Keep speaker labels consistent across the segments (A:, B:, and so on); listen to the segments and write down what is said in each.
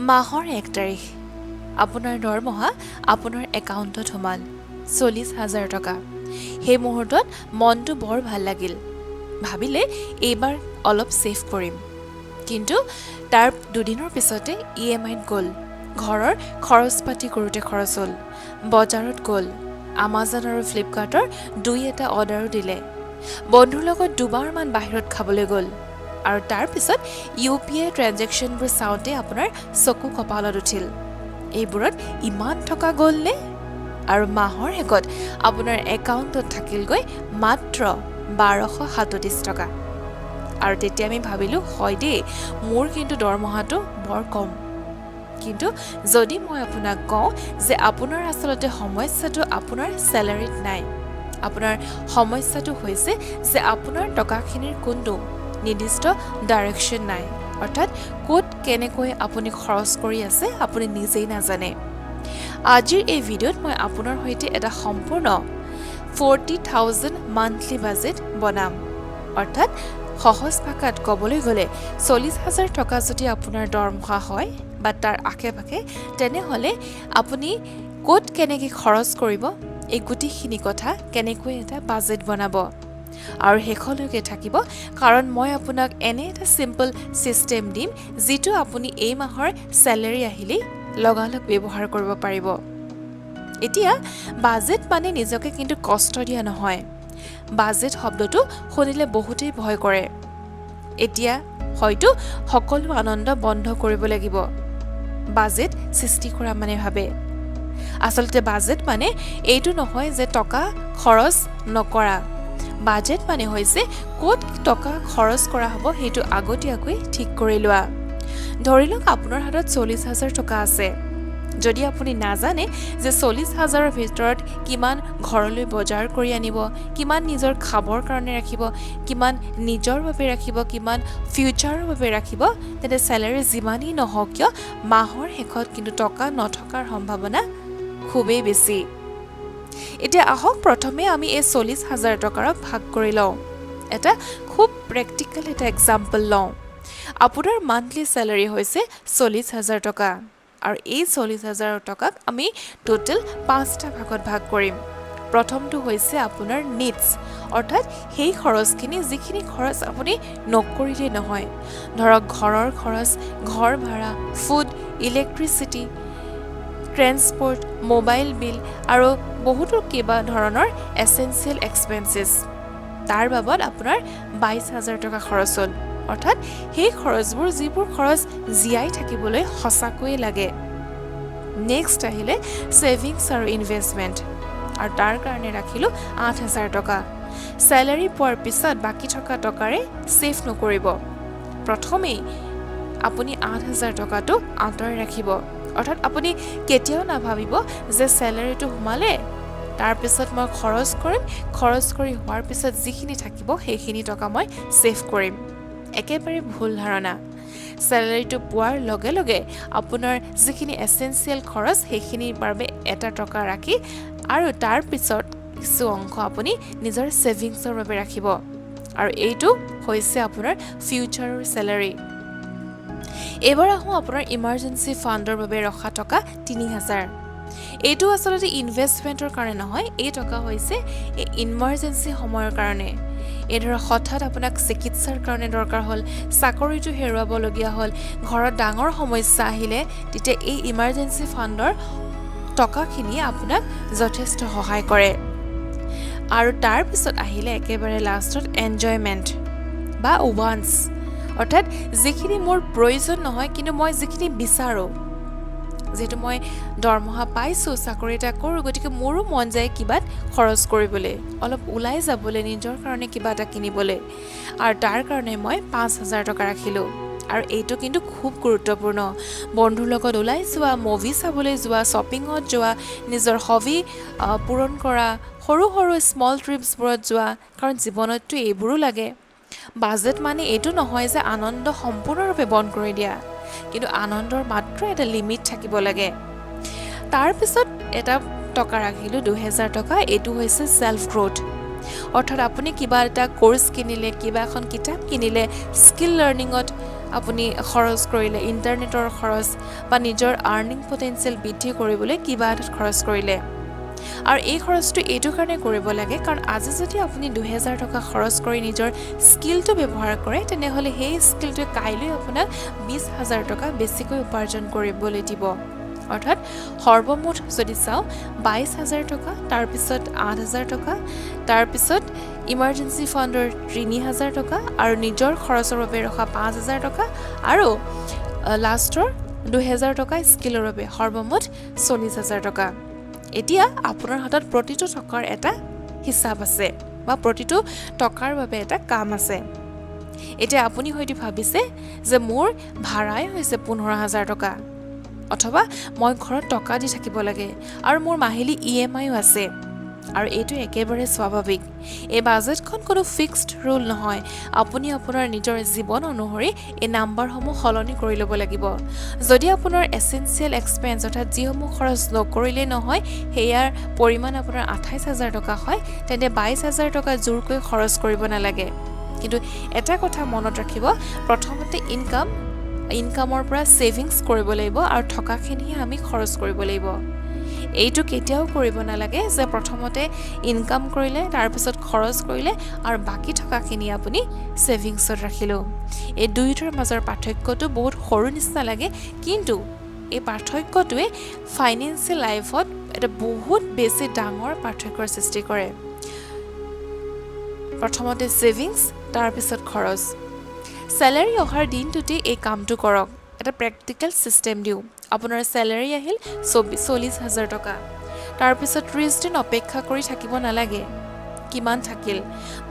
A: মাহৰ 1 তাৰিখ আপোনাৰ দৰমহা আপোনাৰ একাউণ্টত সোমাল 40,000 টকা। সেই মুহূৰ্তত মনটো বৰ ভাল লাগিল। ভাবিলে এইবাৰ অলপ ছেভ কৰিম। কিন্তু তাৰ দুদিনৰ পিছতে ইএমআইত গ'ল, ঘৰৰ খৰচ পাতি কৰোঁতে খৰচ হ'ল, বজাৰত গ'ল, আমাজন আৰু ফ্লিপকাৰ্টৰ দুই এটা অৰ্ডাৰো দিলে, বন্ধুৰ লগত দুবাৰমান বাহিৰত খাবলৈ গ'ল আৰু তাৰপিছত ইউপিআই ট্ৰেঞ্জেকশ্যনবোৰ চাওঁতে আপোনাৰ চকু কপালত উঠিল। এইবোৰত ইমান টকা গ'লনে? আৰু মাহৰ শেষত আপোনাৰ একাউণ্টত থাকিলগৈ মাত্ৰ 1237 টকা। আৰু তেতিয়া আমি ভাবিলোঁ, হয় দেই, মোৰ কিন্তু দৰমহাটো বৰ কম। কিন্তু যদি মই আপোনাক কওঁ যে আপোনাৰ আচলতে সমস্যাটো আপোনাৰ চেলাৰীত নাই, আপোনাৰ সমস্যাটো হৈছে যে আপোনাৰ টকাখিনিৰ কোনটো নিৰ্দিষ্ট ডাইৰেকশ্যন নাই, অৰ্থাৎ ক'ত কেনেকৈ আপুনি খৰচ কৰি আছে আপুনি নিজেই নাজানে। আজিৰ এই ভিডিঅ'ত মই আপোনাৰ সৈতে এটা সম্পূৰ্ণ 40,000 মান্থলি বাজেট বনাম। অৰ্থাৎ সহজ ভাষাত ক'বলৈ গ'লে 40,000 টকা যদি আপোনাৰ দৰমহা হয় বা তাৰ আশে পাশে, তেনেহ'লে আপুনি ক'ত কেনেকৈ খৰচ কৰিব, এই গোটেইখিনি কথা কেনেকৈ এটা বাজেট বনাব। আৰু শেষলৈকে থাকিব, কাৰণ মই আপোনাক এনে এটা চিম্পল ছিষ্টেম দিম যিটো আপুনি এই মাহৰ চেলেৰি আহিলেই লগালগ ব্যৱহাৰ কৰিব পাৰিব। এতিয়া বাজেট মানে নিজকে কিন্তু কষ্ট দিয়া নহয়। বাজেট শব্দটো শুনিলে বহুতেই ভয় কৰে। এতিয়া হয়তো সকলো আনন্দ বন্ধ কৰিব লাগিব বাজেট সৃষ্টি কৰা মানে ভাবে। আচলতে বাজেট মানে এইটো নহয় যে টকা খৰচ নকৰা। বাজেট মানে হৈছে ক'ত টকা খৰচ কৰা হ'ব, সেইটো আগতীয়াকৈ ঠিক কৰি লোৱা। ধৰি লওক আপোনাৰ হাতত 40,000 টকা আছে। যদি আপুনি নাজানে যে 40,000ৰ ভিতৰত কিমান ঘৰলৈ বজাৰ কৰি আনিব, কিমান নিজৰ খাবৰ কাৰণে ৰাখিব, কিমান নিজৰ বাবে ৰাখিব, কিমান ফিউচাৰৰ বাবে ৰাখিব, তেন্তে চেলাৰী যিমানেই নহওক কিয়, মাহৰ শেষত কিন্তু টকা নথকাৰ সম্ভাৱনা খুবেই বেছি। এতিয়া আহক, প্ৰথমে আমি এই 40,000 টকাৰক ভাগ কৰি লওঁ। এটা খুব প্ৰেক্টিকেল এটা এক্সাম্পল লওঁ। আপোনাৰ মান্থলি চেলাৰী হৈছে 40,000 টকা আৰু এই 40,000 টকাক আমি টোটেল পাঁচটা ভাগত ভাগ কৰিম। প্ৰথমটো হৈছে আপোনাৰ নিডছ, অৰ্থাৎ সেই খৰচখিনি যিখিনি খৰচ আপুনি নকৰিলেই নহয়। ধৰক ঘৰৰ খৰচ, ঘৰ ভাড়া, food, electricity, transport, mobile bill আৰু বহুতো কেইবা ধৰণৰ এচেঞ্চিয়েল এক্সপেঞ্চেছ। তাৰ বাবদ আপোনাৰ 22,000 টকা খৰচ হ'ল। অৰ্থাৎ সেই খৰচবোৰ যিবোৰ খৰচ জীয়াই থাকিবলৈ সঁচাকৈয়ে লাগে। নেক্সট আহিলে ছেভিংছ আৰু ইনভেষ্টমেণ্ট আৰু তাৰ কাৰণে ৰাখিলোঁ 8000 টকা। চেলাৰী পোৱাৰ পিছত বাকী থকা টকাৰে ছেভ নকৰিব। প্ৰথমেই আপুনি 8000 টকাটো আঁতৰাই ৰাখিব। অৰ্থাৎ আপুনি কেতিয়াও নাভাবিব যে চেলাৰীটো সোমালে তাৰপিছত মই খৰচ কৰিম, খৰচ কৰি হোৱাৰ পিছত যিখিনি থাকিব সেইখিনি টকা মই ছেভ কৰিম। একেবাৰে ভুল ধাৰণা। চেলাৰীটো পোৱাৰ লগে লগে আপোনাৰ যিখিনি এচেঞ্চিয়েল খৰচ, সেইখিনিৰ বাবে এটা টকা ৰাখি আৰু তাৰপিছত কিছু অংশ আপুনি নিজৰ ছেভিংছৰ বাবে ৰাখিব আৰু এইটো হৈছে আপোনাৰ ফিউচাৰৰ চেলাৰী। এইবাৰ আহোঁ আপোনাৰ ইমাৰ্জেঞ্চি ফাণ্ডৰ বাবে ৰখা টকা 3000। এইটো আচলতে ইনভেষ্টমেণ্টৰ কাৰণে নহয়, এই টকা হৈছে এই ইমাৰ্জেঞ্চি সময়ৰ কাৰণে। এই ধৰক হঠাৎ আপোনাক চিকিৎসাৰ কাৰণে দৰকাৰ হ'ল, চাকৰিটো হেৰুৱাবলগীয়া হ'ল, ঘৰত ডাঙৰ সমস্যা আহিলে, তেতিয়া এই ইমাৰ্জেঞ্চি ফাণ্ডৰ টকাখিনিয়ে আপোনাক যথেষ্ট সহায় কৰে। আৰু তাৰপিছত আহিলে একেবাৰে লাষ্টত এনজয়মেণ্ট বা ৱান্টছ, অৰ্থাৎ যিখিনি মোৰ প্ৰয়োজন নহয় কিন্তু মই যিখিনি বিচাৰোঁ। যিহেতু মই দৰমহা পাইছোঁ, চাকৰি এটা কৰোঁ, গতিকে মোৰো মন যায় কিবাত খৰচ কৰিবলৈ, অলপ ওলাই যাবলৈ, নিজৰ কাৰণে কিবা এটা কিনিবলৈ। আৰু তাৰ কাৰণে মই 5000 টকা ৰাখিলোঁ। আৰু এইটো কিন্তু খুব গুৰুত্বপূৰ্ণ। বন্ধুৰ লগত ওলাই যোৱা, মুভি চাবলৈ যোৱা, শ্বপিঙত যোৱা, নিজৰ হবি পূৰণ কৰা, সৰু সৰু স্মল ট্ৰিপছবোৰত যোৱা, কাৰণ জীৱনততো এইবোৰো লাগে। বাজেট মানে এইটো নহয় যে আনন্দ সম্পূৰ্ণৰূপে বন্ধ কৰি দিয়া, কিন্তু আনন্দৰ মাত্ৰ এটা লিমিট থাকিব লাগে। তাৰপিছত এটা টকা ৰাখিলোঁ, 2000 টকা। এইটো হৈছে ছেল্ফ গ্ৰ'থ, অৰ্থাৎ আপুনি কিবা এটা ক'ৰ্চ কিনিলে, কিবা এখন কিতাপ কিনিলে, স্কিল লাৰ্ণিঙত আপুনি খৰচ কৰিলে, ইণ্টাৰনেটৰ খৰচ বা নিজৰ আৰ্নিং পটেঞ্চিয়েল বৃদ্ধি কৰিবলৈ কিবা এটাত খৰচ কৰিলে। আৰু এই খৰচটো এইটো কাৰণে কৰিব লাগে, কাৰণ আজি যদি আপুনি 2000 টকা খৰচ কৰি নিজৰ স্কিলটো ব্যৱহাৰ কৰে, তেনেহ'লে সেই স্কিলটোৱে কাইলৈ আপোনাক 20,000 টকা বেছিকৈ উপাৰ্জন কৰিবলৈ দিব। অৰ্থাৎ সৰ্বমুঠ যদি চাওঁ, 22,000 টকা, তাৰপিছত 8,000 টকা, তাৰপিছত ইমাৰ্জেঞ্চি ফাণ্ডৰ 3,000 টকা আৰু নিজৰ খৰচৰ বাবে ৰখা 5,000 টকা আৰু লাষ্টৰ 2000 টকা স্কিলৰ বাবে, সৰ্বমুঠ 40,000 টকা। এতিয়া আপোনাৰ হাতত প্ৰতিটো টকাৰ এটা হিচাপ আছে বা প্ৰতিটো টকাৰ বাবে এটা কাম আছে। এতিয়া আপুনি হয়তো ভাবিছে যে মোৰ ভাড়াই হৈছে 15,000 টকা, অথবা মই ঘৰত টকা দি থাকিব লাগে আৰু মোৰ মাহিলী ইএমআইও আছে, আৰু এইটো একেবাৰে স্বাভাৱিক। এই বাজেটখন কোনো ফিক্সড ৰুল নহয়। আপুনি আপোনাৰ নিজৰ জীৱন অনুসৰি এই নাম্বাৰসমূহ সলনি কৰি ল'ব লাগিব। যদি আপোনাৰ এচেঞ্চিয়েল এক্সপেঞ্চ, অৰ্থাৎ যিসমূহ খৰচ নকৰিলেই নহয়, সেয়াৰ পৰিমাণ আপোনাৰ 28,000 টকা হয়, তেন্তে 22,000 টকা জোৰকৈ খৰচ কৰিব নালাগে। কিন্তু এটা কথা মনত ৰাখিব, প্ৰথমতে ইনকামৰ পৰা ছেভিংছ কৰিব লাগিব আৰু থকাখিনিহে আমি খৰচ কৰিব লাগিব। এইটো কেতিয়াও কৰিব নালাগে যে প্ৰথমতে ইনকাম কৰিলে, তাৰপিছত খৰচ কৰিলে আৰু বাকী থকাখিনি আপুনি ছেভিংছত ৰাখিলোঁ। এই দুয়োটাৰ মাজৰ পাৰ্থক্যটো বহুত সৰু নিচিনা লাগে, কিন্তু এই পাৰ্থক্যটোৱে ফাইনেন্সিয়েল লাইফত এটা বহুত বেছি ডাঙৰ পাৰ্থক্যৰ সৃষ্টি কৰে। প্ৰথমতে ছেভিংছ, তাৰপিছত খৰচ। চেলাৰী অহাৰ দিনটোতেই এই কামটো কৰক। এটা প্ৰেক্টিকেল ছিষ্টেম দিওঁ। আপোনাৰ চেলাৰী আহিল 40,000 টকা, তাৰপিছত 30 দিন অপেক্ষা কৰি থাকিব নালাগে কিমান থাকিল,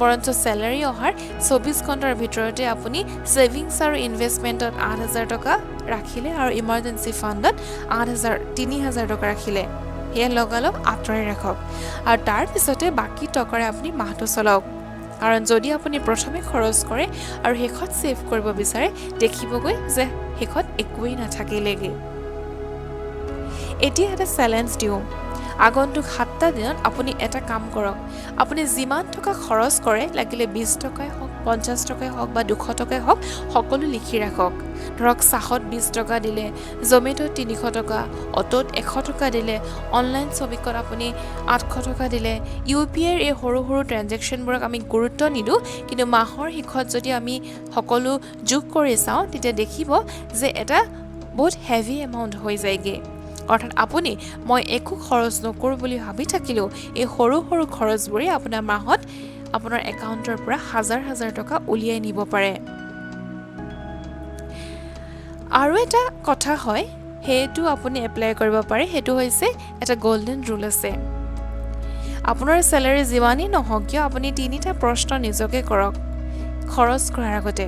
A: বৰঞ্চ চেলাৰী অহাৰ 24 ঘণ্টাৰ ভিতৰতে আপুনি ছেভিংছ আৰু ইনভেষ্টমেণ্টত 8,000 টকা ৰাখিলে আৰু ইমাৰ্জেঞ্চি ফাণ্ডত 8,000, 3,000 টকা ৰাখিলে, সেয়া লগালগ আঁতৰাই ৰাখক আৰু তাৰপিছতে বাকী টকাৰে আপুনি মাহটো চলাওক। কাৰণ যদি আপুনি প্ৰথমে খৰচ কৰে আৰু শেষত ছেভ কৰিব বিচাৰে, দেখিবগৈ যে শেষত একোৱেই নাথাকিলেগৈ। এতিয়া এটা চেলেঞ্জ দিওঁ। আগন্তুক 7টা দিনত আপুনি এটা কাম কৰক। আপুনি যিমান টকা খৰচ কৰে, লাগিলে 20 টকাই হওক, 50 টকাই হওক বা 200 টকাই হওক, সকলো লিখি ৰাখক। ধৰক চাহত 20 টকা দিলে, জমেট'ত 300 টকা, অ'টোত 100 টকা দিলে, অনলাইন শ্বপিঙত আপুনি 800 টকা দিলে। ইউপিআইৰ এই সৰু সৰু ট্ৰেনজেকশ্যনবোৰক আমি গুৰুত্ব নিদিওঁ, কিন্তু মাহৰ শেষত যদি আমি সকলো যোগ কৰি চাওঁ, তেতিয়া দেখিব যে এটা বহুত হেভি এমাউণ্ট হৈ যায়গৈ। অৰ্থাৎ আপুনি মই একো খৰচ নকৰোঁ বুলি ভাবি থাকিলেও এই সৰু সৰু খৰচবোৰেই আপোনাৰ মাহত আপোনাৰ একাউণ্টৰ পৰা হাজাৰ হাজাৰ টকা উলিয়াই নিব পাৰে। আৰু এটা কথা হয়, সেইটো আপুনি এপ্লাই কৰিব পাৰে, সেইটো হৈছে এটা গল্ডেন ৰুল আছে। আপোনাৰ চেলাৰী যিমানেই নহওক কিয়, আপুনি তিনিটা প্ৰশ্ন নিজকে কৰক খৰচ কৰাৰ আগতে।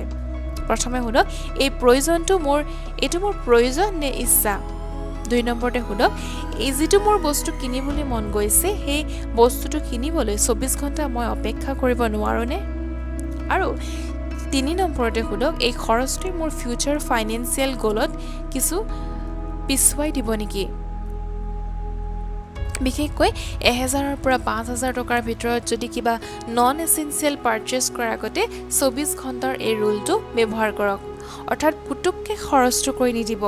A: প্ৰথমে সোধক, এই প্ৰয়োজনটো মোৰ, এইটো মোৰ প্ৰয়োজন নে ইচ্ছা? 2 নম্বৰতে সোধক, এই যিটো মোৰ বস্তু কিনিবলৈ মন গৈছে, সেই বস্তুটো কিনিবলৈ 24 ঘণ্টা মই অপেক্ষা কৰিব নোৱাৰোঁনে? আৰু 3 নম্বৰতে সোধক, এই খৰচটোৱে মোৰ ফিউচাৰ ফাইনেন্সিয়েল গ'লত কিছু পিছুৱাই দিব নেকি? বিশেষকৈ 1000ৰ পৰা 5000 টকাৰ ভিতৰত যদি কিবা নন এচেঞ্চিয়েল পাৰ্চেছ কৰাৰ আগতে 24 ঘণ্টাৰ এই ৰুলটো ব্যৱহাৰ কৰক। অৰ্থাৎ পুতুককৈ খৰচটো কৰি নিদিব।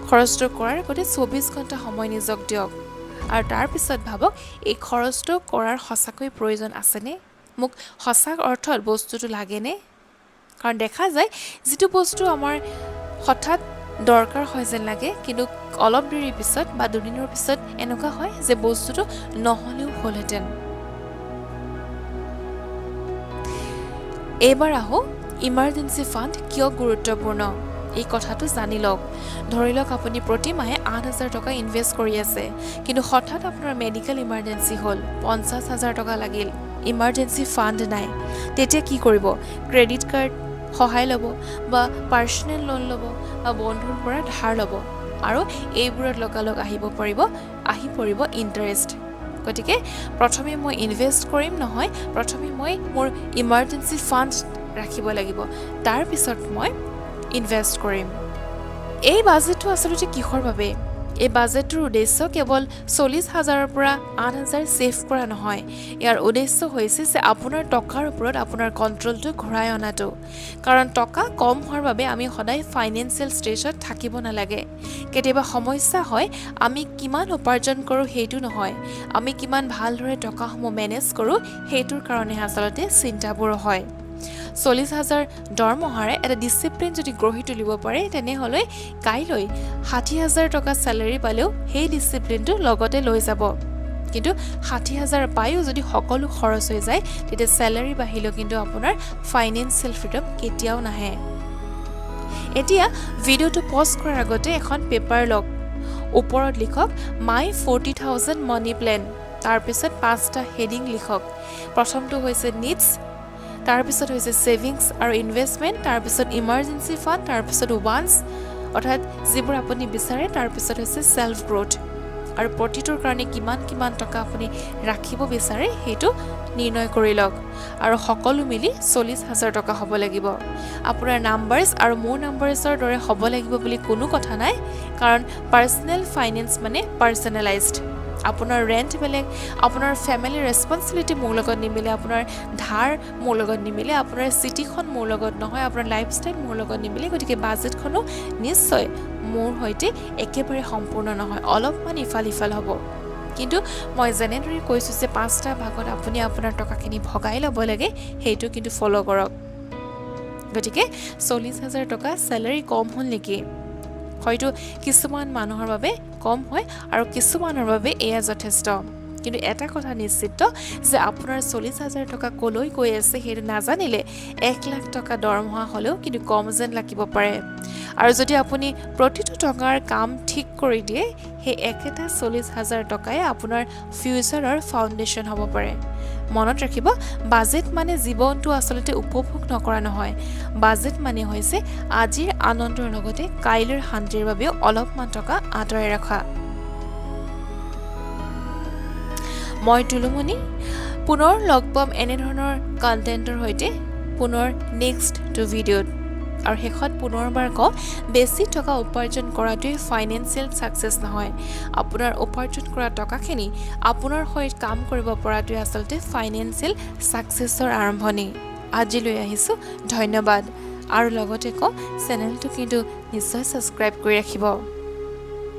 A: খৰচটো কৰাৰ আগতে 24 ঘণ্টা সময় নিজক দিয়ক আৰু তাৰপিছত ভাবক, এই খৰচটো কৰাৰ সঁচাকৈ প্ৰয়োজন আছেনে? মোক সঁচা অৰ্থত বস্তুটো লাগেনে? কাৰণ দেখা যায় যিটো বস্তু আমাৰ হঠাৎ দৰকাৰ হয় যেন লাগে, কিন্তু অলপ দেৰিৰ পিছত বা দুদিনৰ পিছত এনেকুৱা হয় যে বস্তুটো নহ'লেও হ'লহেঁতেন। এইবাৰ আহোঁ ইমাৰ্জেঞ্চি ফাণ্ড কিয় গুৰুত্বপূৰ্ণ, এই কথাটো জানি লওক। ধৰি লওক আপুনি প্ৰতিমাহে 8,000 টকা ইনভেষ্ট কৰি আছে, কিন্তু হঠাৎ আপোনাৰ মেডিকেল ইমাৰ্জেঞ্চি হ'ল, 50,000 টকা লাগিল, ইমাৰ্জেঞ্চি ফাণ্ড নাই, তেতিয়া কি কৰিব? ক্ৰেডিট কাৰ্ড সহায় ল'ব বা পাৰ্চনেল লোন ল'ব বা বন্ধুৰ পৰা ধাৰ ল'ব, আৰু এইবোৰত লগালগ আহি পৰিব ইণ্টাৰেষ্ট। গতিকে প্ৰথমে মই ইনভেষ্ট কৰিম নহয়, প্ৰথমে মই মোৰ ইমাৰ্জেঞ্চি ফাণ্ড ৰাখিব লাগিব, তাৰপিছত মই ইনভেষ্ট কৰিম। এই বাজেটটো আচলতে কিহৰ বাবে? এই বাজেটটোৰ উদ্দেশ্য কেৱল 40,000ৰ পৰা 8,000 ছেভ কৰা নহয়। ইয়াৰ উদ্দেশ্য হৈছে যে আপোনাৰ টকাৰ ওপৰত আপোনাৰ কণ্ট্ৰলটো ঘূৰাই অনাটো। কাৰণ টকা কম হোৱাৰ বাবে আমি সদায় ফাইনেন্সিয়েল ষ্ট্ৰেছত থাকিব নালাগে। কেতিয়াবা সমস্যা হয় আমি কিমান উপাৰ্জন কৰোঁ সেইটো নহয়, আমি কিমান ভালদৰে টকাসমূহ মেনেজ কৰোঁ সেইটোৰ কাৰণে আচলতে চিন্তাবোৰ হয়। 40,000 দৰমহাৰে এটা ডিচিপ্লিন যদি গঢ়ি তুলিব পাৰে, তেনেহ'লে কাইলৈ 60,000 টকা চেলাৰী পালেও সেই ডিচিপ্লিনটো লগতে লৈ যাব। কিন্তু 60,000 পায়ো যদি সকলো খৰচ হৈ যায়, তেতিয়া চেলাৰী বাঢ়িলেও কিন্তু আপোনাৰ ফাইনেন্সিয়েল ফ্ৰীডম কেতিয়াও নাহে। এতিয়া ভিডিঅ'টো পজ কৰাৰ আগতে এখন পেপাৰ লওক। ওপৰত লিখক "My 40,000 money plan"। তাৰপিছত পাঁচটা হেডিং লিখক। প্ৰথমটো হৈছে নিডছ, তাৰপিছত হৈছে ছেভিংছ আৰু ইনভেষ্টমেণ্ট, তাৰপিছত ইমাৰ্জেঞ্চি ফাণ্ড, তাৰপিছত ৱান্টছ, অৰ্থাৎ যিবোৰ আপুনি বিচাৰে, তাৰপিছত হৈছে ছেল্ফ গ্ৰ'থ। আৰু প্ৰতিটোৰ কাৰণে কিমান কিমান টকা আপুনি ৰাখিব বিচাৰে সেইটো নিৰ্ণয় কৰি লওক। আৰু সকলো মিলি 40,000 টকা হ'ব লাগিব। আপোনাৰ নাম্বাৰ্ছ আৰু মোৰ নাম্বাৰ্ছৰ দৰে হ'ব লাগিব বুলি কোনো কথা নাই, কাৰণ পাৰ্চনেল ফাইনেন্স মানে পাৰ্চনেলাইজড। আপোনাৰ ৰেণ্ট বেলেগ, আপোনাৰ ফেমিলি ৰেচপনচিবিলিটি মোৰ লগত নিমিলে, আপোনাৰ ধাৰ মোৰ লগত নিমিলে, আপোনাৰ চিটিখন মোৰ লগত নহয়, আপোনাৰ লাইফষ্টাইল মোৰ লগত নিমিলে। গতিকে বাজেটখনো নিশ্চয় মোৰ সৈতে একেবাৰে সম্পূৰ্ণ নহয়, অলপমান ইফাল সিফাল হ'ব। কিন্তু মই যেনেদৰে কৈছোঁ যে পাঁচটা ভাগত আপুনি আপোনাৰ টকাখিনি ভগাই ল'ব লাগে, সেইটো কিন্তু ফ'ল' কৰক। গতিকে 40,000 টকা চেলাৰী কম হ'ল নেকি? হয়তো কিছুমান মানুহৰ বাবে কম হয় আৰু কিছুমানৰ বাবে এয়া যথেষ্ট। কিন্তু এটা কথা নিশ্চিত যে আপোনাৰ 40,000 টকা ক'লৈ গৈ আছে সেইটো নাজানিলে 1 লাখ টকা দৰমহা হ'লেও কিন্তু কম যেন লাগিব পাৰে। আৰু যদি আপুনি প্ৰতিটো টকাৰ কাম ঠিক কৰি দিয়ে, সেই একেটা 40,000 টকাই আপোনাৰ ফিউচাৰৰ ফাউণ্ডেশ্যন হ'ব পাৰে। মনত ৰাখিব, বাজেট মানে জীৱনটো আচলতে উপভোগ নকৰা নহয়। বাজেট মানে হৈছে আজিৰ আনন্দৰ লগতে কাইলৈৰ শান্তিৰ বাবেও অলপমান টকা আঁতৰাই ৰখা। মই টুলুমণি, পুনৰ লগ পাম এনেধৰণৰ কণ্টেণ্টৰ সৈতে পুনৰ নেক্সটটো ভিডিঅ'ত। আৰু শেষত পুনৰবাৰ কওঁ, বেছি টকা উপাৰ্জন কৰাটোৱেই ফাইনেন্সিয়েল ছাকচেছ নহয়। আপোনাৰ উপাৰ্জন কৰা টকাখিনি আপোনাৰ সৈতে কাম কৰিব পৰাটোৱে আচলতে ফাইনেন্সিয়েল ছাকচেছৰ আৰম্ভণি। আজিলৈ আহিছোঁ, ধন্যবাদ। আৰু লগতে কওঁ, চেনেলটো কিন্তু নিশ্চয় ছাবস্ক্ৰাইব কৰি ৰাখিব।